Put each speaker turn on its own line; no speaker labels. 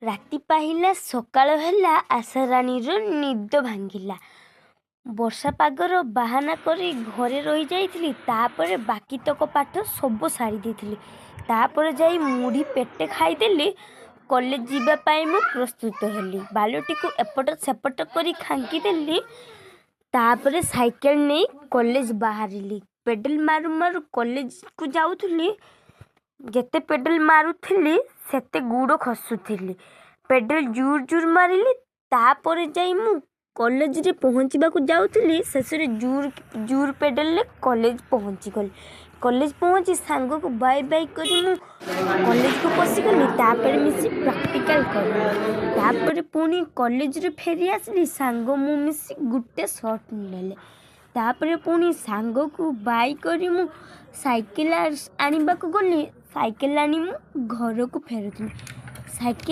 ରାତି ପାହିଲା, ସକାଳ ହେଲା, ଆଶାରାଣୀର ନିଦ ଭାଙ୍ଗିଲା। ବର୍ଷା ପାଗର ବାହାନା କରି ଘରେ ରହିଯାଇଥିଲି। ତା'ପରେ ବାକିତକ ପାଠ ସବୁ ସାରି ଦେଇଥିଲି। ତା'ପରେ ଯାଇ ମୁଢ଼ି ପେଟେ ଖାଇଦେଲି। କଲେଜ ଯିବା ପାଇଁ ମୁଁ ପ୍ରସ୍ତୁତ ହେଲି। ବାଲଟିକୁ ଏପଟ ସେପଟ କରି ଖାଙ୍କିଦେଲି। ତା'ପରେ ସାଇକେଲ ନେଇ କଲେଜ ବାହାରିଲି। ପେଡ଼ାଲ ମାରୁ ମାରୁ କଲେଜକୁ ଯାଉଥିଲି। ଯେତେ ପେଡ଼ାଲ ମାରୁଥିଲି, ସେତେ ଗୋଡ଼ ଖସୁଥିଲି। ପେଡ଼ାଲ ଜୋର ଜୋର ମାରିଲି। ତା'ପରେ ଯାଇ ମୁଁ କଲେଜରେ ପହଞ୍ଚିବାକୁ ଯାଉଥିଲି। ଶେଷରେ ଜୋର ଜୋର ପେଡ଼ାଲରେ କଲେଜ ପହଞ୍ଚିଗଲି। କଲେଜ ପହଞ୍ଚି ସାଙ୍ଗକୁ ବାଏ ବାଏ କରି ମୁଁ କଲେଜକୁ ପଶିଗଲି। ତା'ପରେ ମିଶି ପ୍ରାକ୍ଟିକାଲ କଲି। ତା'ପରେ ପୁଣି କଲେଜରୁ ଫେରି ଆସିଲି। ସାଙ୍ଗ ମୁଁ ମିଶି ଗୋଟେ ସର୍ଟ ନେଲେ। ତା'ପରେ ପୁଣି ସାଙ୍ଗକୁ ବାଏ କରି ମୁଁ ସାଇକେଲ ଆଣିବାକୁ ଗଲି। ସାଇକେଲ ଆଣି ମୁଁ ଘରକୁ ଫେରୁଥିଲି। ସାଇକେଲ